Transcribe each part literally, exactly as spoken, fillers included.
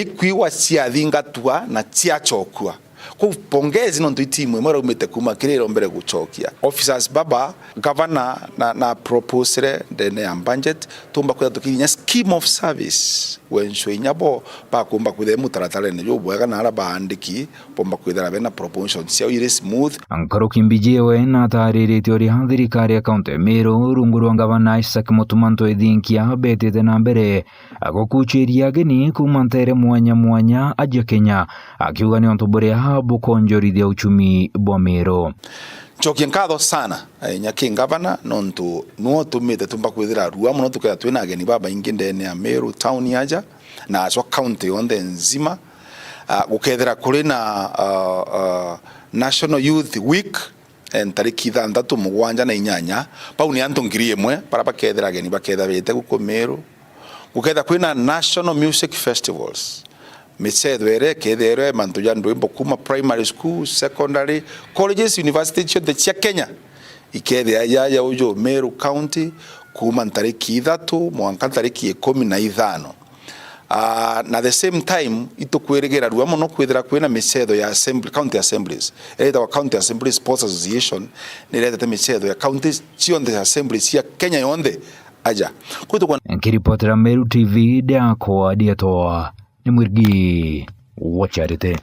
Ikwigwa ciathingatwa na ciacokua. Kwou pongezi nontu i timu imwe iraumite kuma kiriro mbere gucokia. Officers baba, gavana na, na proposere ndene ya budget, tumba kwithira tukinya scheme of service. Wenswe inya bo bakumba kwithira mutaratarene jubwega na ara baandiki bomba kwithira bena promotion ciao iri smooth. Nkuruki Mbijiwe natariritie uria thirikari ya kaunti ya Meru rungu rwa gavana Isaac Mutuma Ntwethinkia betite na mbere agukuchiria ageni kuuma nteere mwanya mwanya aja Kenya, akiuga ni untu buria bukonjorithia uchumi bwa Meru. Ncokie nkatho sana, eh, inya ki ngavana, nontu niwe utumite tumba kwithira rua mono tukethira twina ageni babaingi ndene ya Meru town aja, na acwa county yonthe nzima. Ah, gukethira kuri na, ah, ah, National Youth Week, eh, ntariki ithanthatu, mugwanja na inyanya, bau ni antu ngiri imwe bara bakethira ageni bakethira bete guku Meru. Gukethira kwina national music festivals, micetho iria ikethirwe mantu ja ndwimbo kuma primary school, secondary, colleges, university cionthe cia Kenya ikethia yaja uju Meru County kuma ntariki ithatu mwanka ntariki ikumi na ithano. Ah, na the same time, itukwirigira rua mono kwithira kwina micetho ya assembly, county assemblies, iria itagwa County Assemblies Sports Association, niretete micetho ya counties cionthe, assemblies cia Kenya yonthe aja. Kwitukwa Nkiripotera Meru T V, ndiakwa ndietwa ni Mwirigi wa Charity.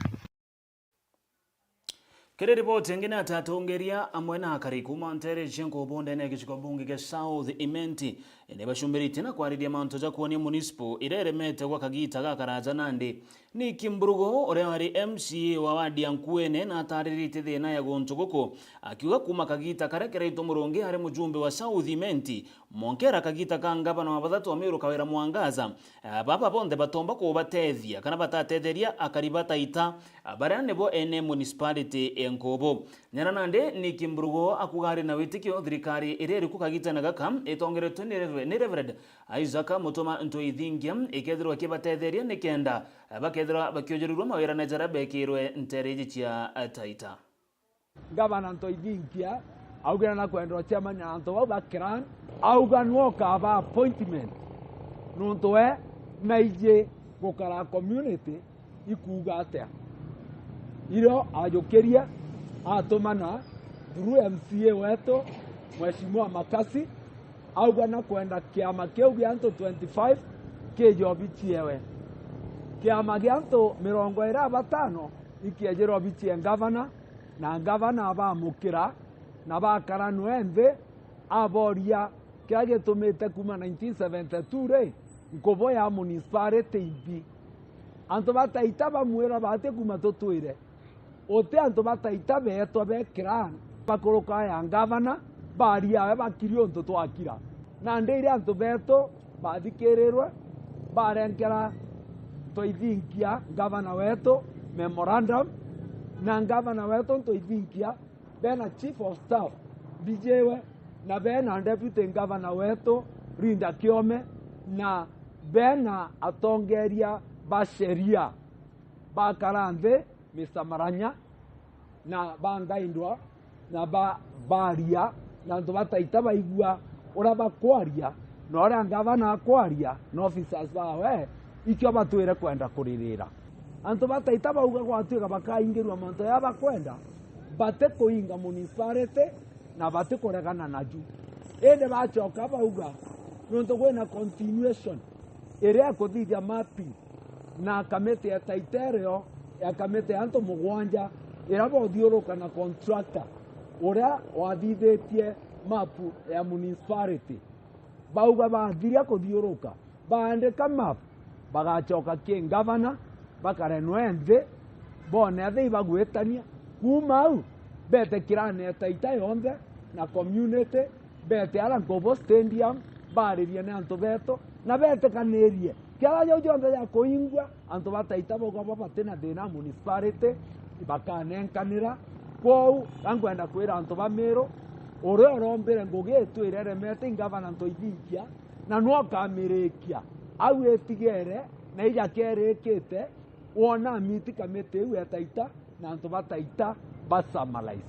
Kiri riboti ingi ni ati atongeria amwe na akari kuuma nteere cia nkubu ndene ya gicigo bunge gia South Imenti ni bacumbiritie na kwariria mantu ja kwonia municipal iria iremete gwa kagiita gakaraja nandi. Nick Mburugu, uria wari M C A wa wadi ya Nkuene, na atariritie thiina ya guntu guku, akiuga kuuma kagiita karia kiraitwa Murungi ari mujumbe wa South Imenti, mwankera kagiita ka ngavana wa bathatu wa Meru Kawira Mwangaza, eh, baba bonthe batomba kubatethia kana batatetheria akari ba Taita, ah, baria nibo ene municipality ya Nkubu. Nyara nandi Nick Mburugu akuga ari na witikio thirikari iria iriku kagitene gaka itongeretwe ni Rev-, ni Reverend Isaac Mutuma Ntwithingia ikethirwa ikibatetheria nikenda, eh, bakethirwa bakiojerirua mawirane jaria bekirwe nteere iji cia, eh, Taita. Ngavana Ntoithinkia augire na kwenda ucemania na antu bau ba clan, auga nwe ukaba appointment, nontu we naiji gukara community ikuuga atia. Irio ajukirie, atumana through M C A wetu, Mheshimiwa Makasi, auga na kwenda kiama kiu gia antu twenty-five kije obichiewe. Kiama gia antu mirongo iri na batano ikiejire obichie ngavana, na ngavana abamukira, na bakara nwe nthi, aboria kiria gitumite kuuma nineteen seventy-two ri, nkubu ya municipality imbi. Antu ba Taita bamwira bati kuuma tutwire. Uti antu ba Taita beetwa be clan bakuruka ya ngavana, baria we bakiri untu twakira. Nandi iria antu beetu bathikirirwe, barenkera Ntoithinkia ngavana weetu memorandum, na ngavana weetu Ntoithinkia bena chief of staff Mbijiwe, na bena deputy ngavana weetu Linda Kiome, na bena atongeria ba sheria bakara nthi, Mister Maranya, na bangaindwa, na ba-, baria, na antu ba Taita baigua uria bakwaria, na uria ngavana akwaria, na officers bawe, ikio batwire kwenda kuririra. Antu ba Taita bauga gwatuika bakaingirua mantu ya bakwenda, batikuinga municipality, na batikuregana naju. Indi bacoka bauga, nontu kwina continuation iria ikuthithia mapping, na kamiti ya Taita irio ya kamiti ya antu mugwanja iria bothiuruka na contractor uria wathithitie map ya municipality. Bauga bathiria kuthiuruka, baandika map, bagacoka ki ngavana, bakare nwe nthi, bone athei bagwitania. Kuuma au, bete kirane ya Taita yonthe na community, bete ara Nkubu Stadium, baririe ni antu betu, na betikanirie kiara jau jonthe ja kuingwa. Antu ba Taita bauga bo bati na thina municipality, bakanenkanira. Kwou, ga nkwenda kwira antu ba Meru, uria urombire ngugi itwire iremete i ngavana Ntoithinkia, na nwe ukamirikia au itigere, na ija kerikite, wona amiti kamiti iu ya Taita, na antu ba Taita ba summarize.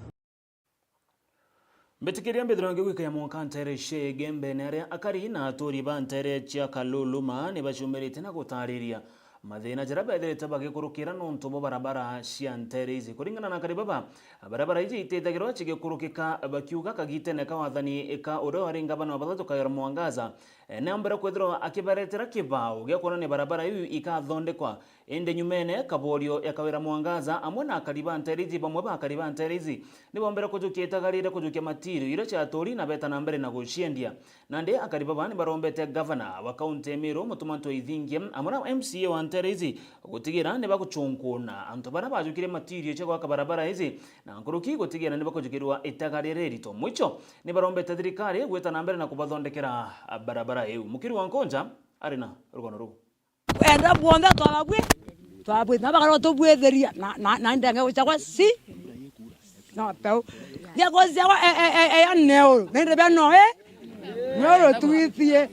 Mbitikiria mbithirwa ngigwikaya mwanka nteere cia Igembe, ni aria akari na aturi ba nteere cia Kaluluma ni bacumirite na gutariria mathina jaria bethiritwe bagikurukira nontu bwa barabara cia nteere iji. Kuringana na akari baba, barabara iji itithagirwa cigikurukika, bakiuga kagitene ka wathani ka uria wari ngavana wa bathatu Kawira Mwangaza, eh, ni ambere kwithirwa akibaretera kibao gia kwonania barabara iu ikathondekwa. Indi nyumene, Kaborio ya Kawira Mwangaza amwe na akari ba nteere iji, bamwe ba akari ba nteere iji, ni bombere kujukia itaga riria kujukia material iria ciaturi na beta na mbere na guciendia. Nandi akari baba ni barombete gavana wa kaunti ya Meru, Mutuma M'Ethingia, amwe na M C A wa nteere iji gutigira ni baguchunkuna antu baria bajukire material cia gwaka barabara iji, na nkuruki gutigira ni bakujukirwa itaga riria ririto. Mwicho, ni barombete thirikari gwita na mbere na kubathondekera barabara iu. Mukiri wa Nkonja ari na rugono ruu. Enda bwonthe twababwi, twabwi, na bakara tubwithiria, na, na, na ndenge gucagwa si, no peu. Ndia gucagwa, e, e, e, e, ya neuru, nende bia no, e? Neuru twithie.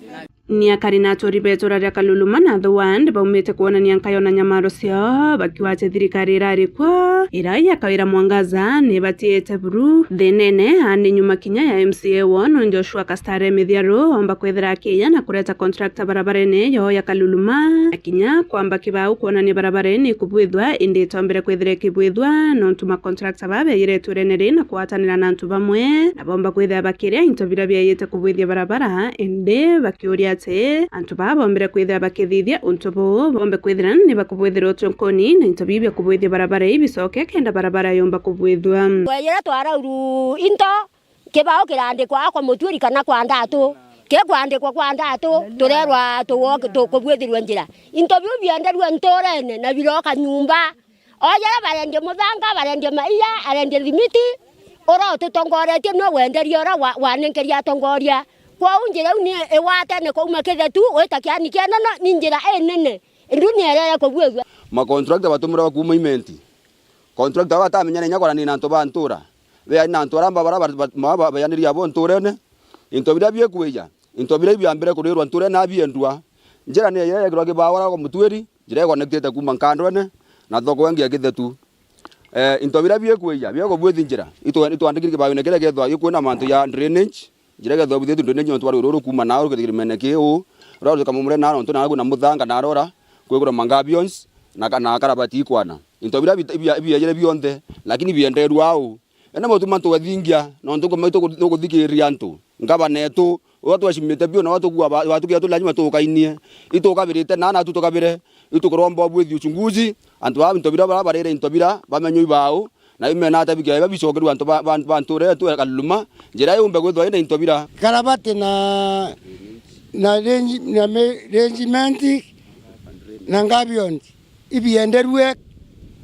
Ni akari na aturi betura ria Kaluluma na the Wand baumite kwonania nkayo na nyamaro ciao, bakiuga ati thirikari irari kuo, iria ya Kawira Mwangaza, ni batiite buru thinene, ani nyuma kinya ya M C A wao, no Joshua Kastare Mithiaru, omba kwithira akiya na kureta contractor barabarene yo ya Kaluluma, na kinya kwamba kibau kwonania barabara ii ni ikubwithua, indi itombere kwithira ikibwithua, nontu ma contractor baa beeyire iturene rii na kugwatanira na antu bamwe, na bomba kwithira bakiria into biria bieyite kubwithia barabara, indi bakiuria ati antu baa bombire kwithira bakithithia untu buu, bombe kwithira ni bakubwithira utunkuni na into biu bia kubwithia barabara ii bicoke kenda barabara yumba kubwithua. Tweyire twarauru into, kibao kirandikwa kwa mutwiri kana kwa ndatu, kikwandikwa kwa ndatu, turerwa tuwo-, tukubwithirwe njira. Into biu bienderue nturene na biroka nyumba. Oyere barendia muthanga, barendia maia, arendia thimiti, ura ututongoretie no wenderia ura wa-, wanenkeria atongoria. Kwou njira iu ni igwatene kwauma Kithetu, wita Kiani kia Nono, ni njira inene. Ndu ni erere kubwithua. Ma contractor batumire kuuma Imenti. Contractor aba batamenyana inya kwarania na antu ba ntura. Beani na antu aramba bara ba-, ba-, ba-, ba-, beaniria abo nturene. Into biria bikwija, into biria biambire kurirwa nturene abiendua. Njira ni iria yekirwa kibao ara kwa mutwiri, njira ikonekitite kuuma Nkandwene na thoko ingi ya Kithetu. Eh, into biria bikwija, biakubwithi njira, itwa-, itwandikire kibaone kiria kethwa gikwina mantu ya drainage, njira kethwa bwithitu drainage nontu bwa rwiri ruru kuuma nao rukithikira mene kiu, rwa ruthika mumure nao nontu nao kwina muthanga na rora, kwigura mangabions, na ka-, na karabati ikwana. Into biria bit-, bia-, biejire bionthe, lakini bienderua au. Ene Mutuma M'Ethingia, nontu kuma itu-, tukuthikiriria antu, ngavana etu, uria twacimite biu, na uria tukua ba-, watukia tu lazima tukainie. Itukabirite na, na tu tukabire, itukuromba ubwithi uchunguzi, antu baa into biria bara barire into bira, bamenywe ibau, na imena atabikia iba bicokerwe antu ba, ba, ba nture yetu ya Kaluluma, njira yumbe kwithwa ina into bira. Karabati na, na range-, na me-, rangement na ngabions. Ibienderue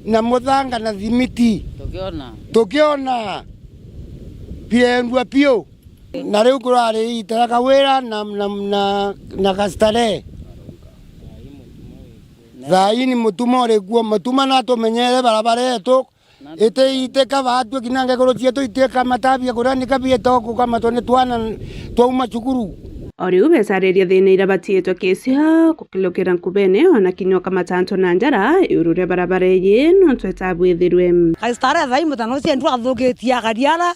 na muthanga na thimiti. Tukiona. Tukiona biendua biu. Na riu kurari itara Kawira na, na, na, na Kastare. Thaini Mutuma uri kuo, Mutuma natumenyere barabara yetu. Itiitika baatue kinya ngekuru cietu itiika matabia kuria nika bieta gukamatwa ni twana twauma cukuru. O riu becariria thina iria batiitwe kicio, gukilukira nkubene, ona kinya ukamata antu na njara, iguru ria barabara iji, nontu itabwithirwe. Kaistare thai mutano ucio ndu athukitie akariara,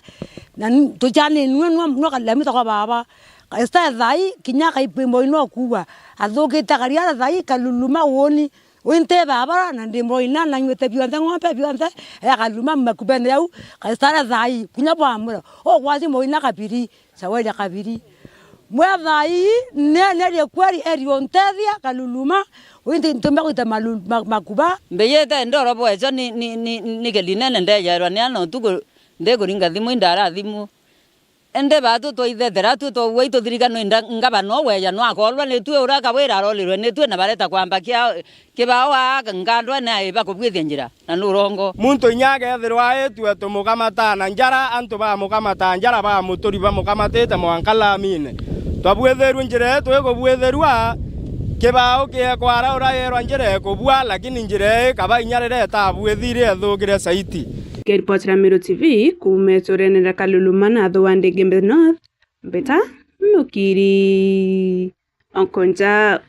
na n-, tuchani nwe nwa, nwa kalamita kwa baba. Kaistare thai, kinya kaipimbo ino kuwa, athukite akariara thai, kaluluma uuni, Wi nti barabara, na ndi muroi na, na nywite bionthe ng'ombe, bionthe, ekaluma makubene yau, kaistare thai, kinya bwamwira, ugwati muroi na kabiri, caweria kabiri. Mwe thai, ne, nerie kweri, eri untethia, kaluluma, wi nti ntumba gwita malu-, ma-, makuba. Mbiyite ndoro bweco ni, ni, ni, ni kilinene ndejerwa ni ana utuku, ndikuringa thimu, indara thimu. Indi baatu twaithethera, tu twaua, ituthirika no inda ngavana uweja no akoorwa ni tui uria Kawira arorirwe ni tui na bareta kwamba kia kibao aa ngandwa ni aiba kubwithia njira na ni urongo. Muntu inya akethirwa aitue tumukamata na njara, antu bamukamata njara, bamuturi bamukamatite mwanka lamine. Twabwithirue njira ii twikubwithirua, kibao kiekwara urairwa njira ikubua, lakini njira ii kaba inya riria itabwithire ithukire saiti. Kiripotera Meru T V kuuma iturene ria Kaluluma na Thuwa Igembe North, Mbita Mukiri Onkonja.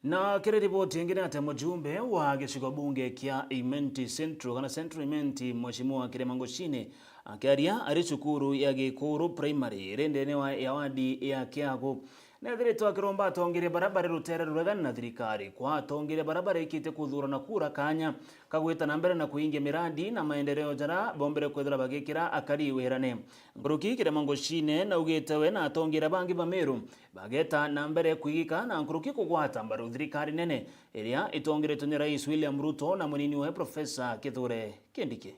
Na kiri riboti ingi ni ati mujumbe wa gicigo bunge kia Imenti Central, kana Central Imenti, Mheshimiwa Kirema Ngucine, akiaria ari cukuru ya Gikuru Primary, iri ndene wa, ya wadi ya Kiagu, Neethiritwe akiromba atongeria baria bari rutere ruregani na thirikari kwa atongeria baria barikitie kuthuurana kura kaanya ka gwita na mbere na kuingia mirandi na maendeleo jaria bombere kwithira bagikira akari wirane. Nkuruki Kirima Ngucine naugite we na atongeria bangi ba Meru bageta na mbere kwigika na nkuruki kugwata mbaru thirikari nene iria itongeretwe ni Rais William Ruto na munini wawe Professor Kithure Kindiki.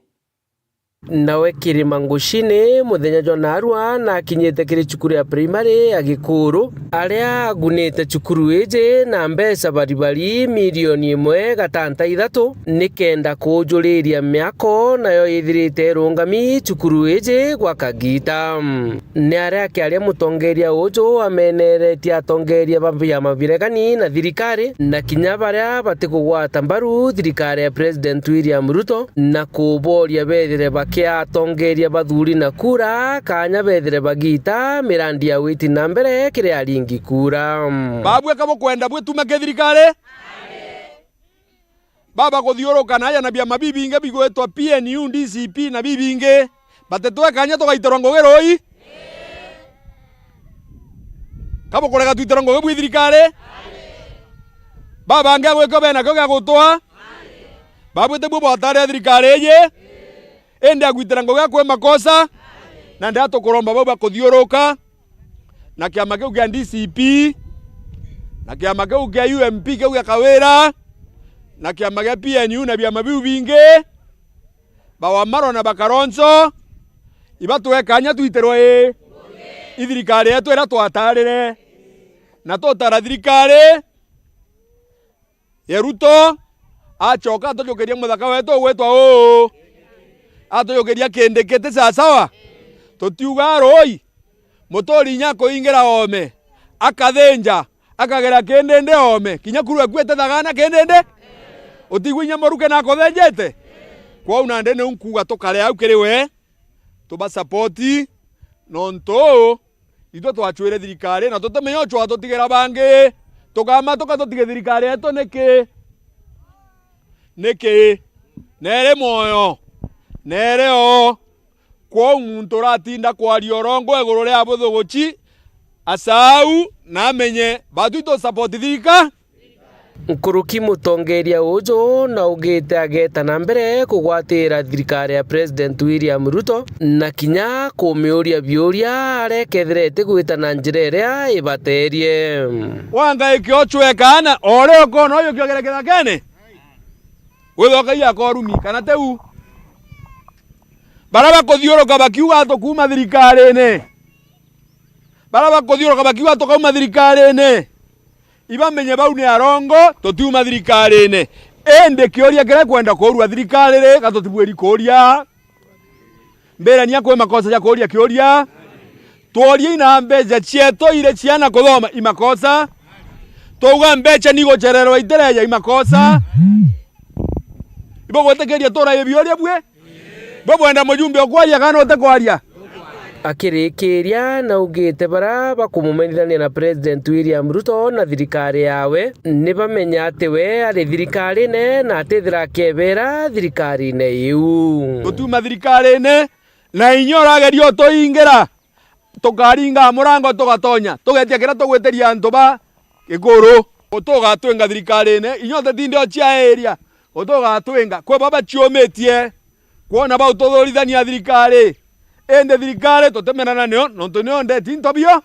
Nawe Kirima Ngucine muthenya jwa naarua nakinyite kiri cukuru ya primary ya Gikuru, aria agunite cukuru iji na mbeca baribari milioni imwe gatanta ithatu, nikenda kuujuriria miako nayo ithirite irungami cukuru iji gwa kagiita. Ni aria akiaria mutongeria uju ameneretie atongeria ba biama biregani na thirikari, na kinya baria batikugwata mbaru thirikari ya President William Ruto, na kuboria bethire bakiatongeria bathuri na kura, kaanya bethire bagiita mirandi ya witi na mbere kiri aringi kura. Babue ka bukwenda bwitume ki thirikari? Baba kuthiuruka na aja na biama bibingi bigwitwa P N U, D C P na bibingi, batitwe kaanya tugaitirwa ngugi rui? Ka bukurega twitirwa ngugi bwi thirikari? Babangi agwikio benakio gia gutwa? Babwite buo bwatare thirikari iji? Indi agwitira ngugi akwi makosa? Na ndia tukuromba bau bakuthiuruka na kiama kiu kia D C P, na kiama kiu kia U M P kiu gia Kawira, na kiama gia P N U na biama biu bingi, ba Wamaro na ba Kalonzo, ibatwe kaanya twitirwe i, i thirikari yetu iria twatarire, na tutara thirikari ya Ruto, acoka atujukiria muthaka wetu ugwitwa uu, atujukiria Kindiki, ti sawasawa? Tutiuga rui, muturi inya akuingira oome, akathinja, akagera kindindi oome, kinya kuru ekuite thagana kindindi. Utigwe inya muruke na akuthinjite? Kwou nandi niu nkuuga tukare au kiri we, tuba support, nontu uu Itwe twacwire thirikari na tutimenya ucwa tutigira bangi. Tukamatuka tutige thirikari yetu niki? Niki? Nere mwoyo, nere o. Kwou muntu uratinda kwaria urongo iguru ria buthuguci, asau na amenye batwi tu support thirika. Nkuruki mutongeria uju naugite ageta na mbere kugwatira thirikari ya President William Ruto, na kinya kumiuria biuria aria ikethira itigwita na njira iria ibaterie. Wangaike ucwekana, o uria ukona uyu ukiogera kithakene, withokagia akorumi, kana tiu? Baria bakuthiuruka bakiuga tukuuma thirikarine, baria bakuthiuruka bakiuga tukauma thirikarine, ibamenye bau ni arongo, tutiuma thirikarine. Indi kiuria kiria kwenda kuurua thirikari ri, ga tutibwiri kuuria? Mbirania kwi makosa ja kuuria kiuria? Tworiei na mbeca cietu iri ciana kuthoma i makosa? Twauga mbeca ni gucererwa itireja i makosa? Ibugwitikiria turaie biuria bwi? Bubwenda mujumbe ukwaria kana utikwaria? Akirikiria, naugite baria bakumumenithania na President William Ruto na thirikari yawe, ni bamenya ati we ari thirikarine na atithira akiebera thirikarine iu. Tutiuma thirikarine, na inya urageria utuingira, tukaringa murango tugatonya, tugetia kiria tugwitiria antu ba Gikuru. Utugatwinga thirikarine, inya utetinde uciairia, utugatwinga. Kwi baba ciumitie kwona bau tuthurithania thirikari, indi thirikari tutimenana nio, nontu nio ndeti into bio.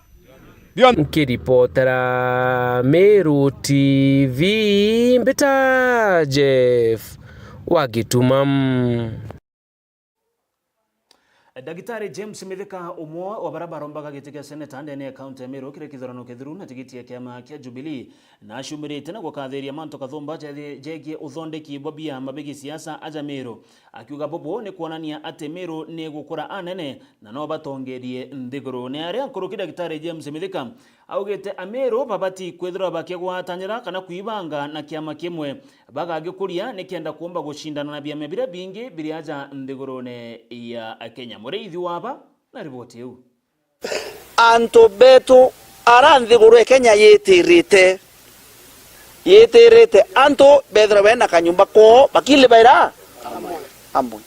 Bio. Nkiripotera Meru T V, mbita Jeff wa Gituma. Ndagitari James Mithika, umwe wa baria barombaga giti kia seneta ndene ya kaunti ya Meru kiri kithurano kithiru na tigiti ya kiama kia Jubilee, naciumirite na gukathiria mantu kathumba jethi-, jegie uthondeki bwa biama bia gisiasa aja Meru, akiuga bubu ni kwonania ati Meru ni igukura anene na no batongerie nthiguru. Ni aria nkuruki Ndagitari James Mithika augite Ameru babati kwithirwa bakigwatanira kana kwibanga na kiama kimwe bagagikuria nikenda kuumba gucindana na biama biria bingi biri aja nthigurune ya Kenya. Muriithi waba na riboti iu. Antu betu ara nthiguru ya Kenya yitirite, yitirite, antu bethirwa bena kanyumba kwoo bakilibaira amwe.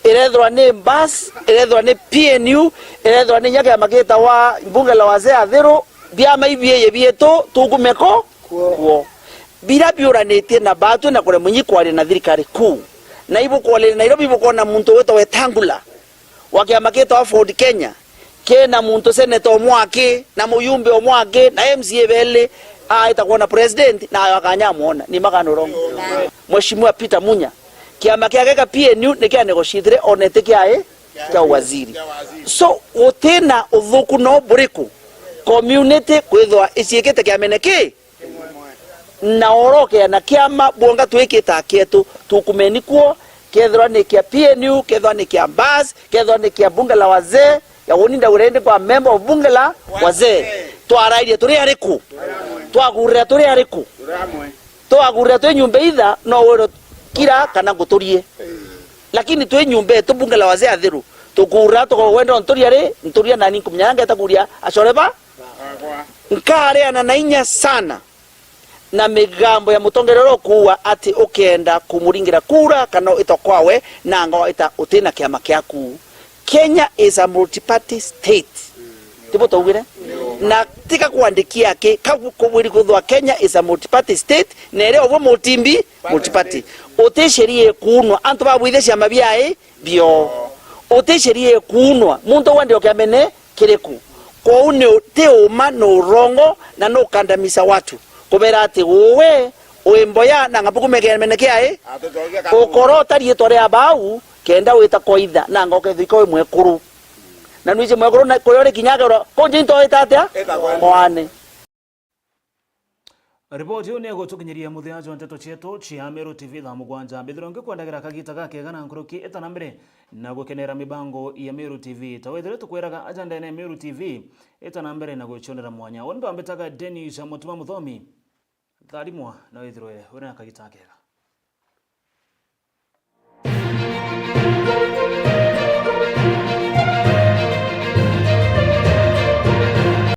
Irethirwa ni bus, irethirwa ni P N U, irethirwa ni inya kiama gitawa mbunge la wazee athiru, Biama ibieye bietu tukume ko kuo. Bira biuranitie na batwi na kuria munyi kwaria na thirikari kuu. Na ibukwariria Nairobi, ibukwona muntu witwa Wetangula wa kiama kitwa Ford Kenya, kina muntu senator umwe aki, na muyumbe umwe aki, na M C A beli, aita kwona president, na ayo akanya amwona, ni makana urongo. Mheshimiwa Peter Munya, kiama kiake kia P N U ni kia negotiatire onete kiae kia waziri. So, gutina uthuku no buriku, community kwithwa iciikite kiamene ki na orokeana kiama bwonga twikita kietu, tukumeni kuo, kethirwa ni kia P N U, kethirwa ni kia Mbas, kethirwa ni kia bunge la wazee, ya woni ndaurendi kwa member of bunge la wazee. Twarairie turi ariku? Twagurira turi ariku? Twagurira twi nyumba itha, no wirwe kira kana nguturie. Lakini twi nyumba etu bunge la wazee athiru, tukuurira tukogwenda onturia ri, nturia nani nkumenya ngeta kuria acore ba. Nkareana na inya sana na migambo ya mutongeria uria ukuuga ati ukenda kumuringira kura kana ita kwawe, na anga ita utina kiama kiaku. Kenya is a multi-party state. Tibo taugire? Na tiga kwandikia ki, ka kubwiri kwithwa Kenya is a multi-party state, na iria obwo multi-mbi, multi-party. Uti sheria ikuunwa, antu babwithe ciama biai bio. Uti sheria ikuunwa, muntu ugwa ndio kiamene kiriku. Kwou ni u-, ti uma, ni urongo, na ni ukandamiza watu. Kubera ati uwe, wi mboya, na ngabuku megemene kiai, ukoro utari itwa ria bau, kenda wita koitha, na ngoka ithika wi mwekuru. Na nwiji mwekuru, na kuria uri kinya agero, kunji into ita atia? Mwane. Riboti iu ni igutukinyiria muthia jwa nteto cietu cia Meru T V thaa mugwanja. Mbithirwa ngikwendagira kagita gakega na nkuruki, ita na mbere na gukenera mibango ya Meru T V. Ta wethire tukwiraga aja ndene ya Meru T V, ita na mbere na gwicionera mwanya. Uni bambitaga Dennis Mutuma Muthomi. Tharimwa na withirwe uri na kagita kega.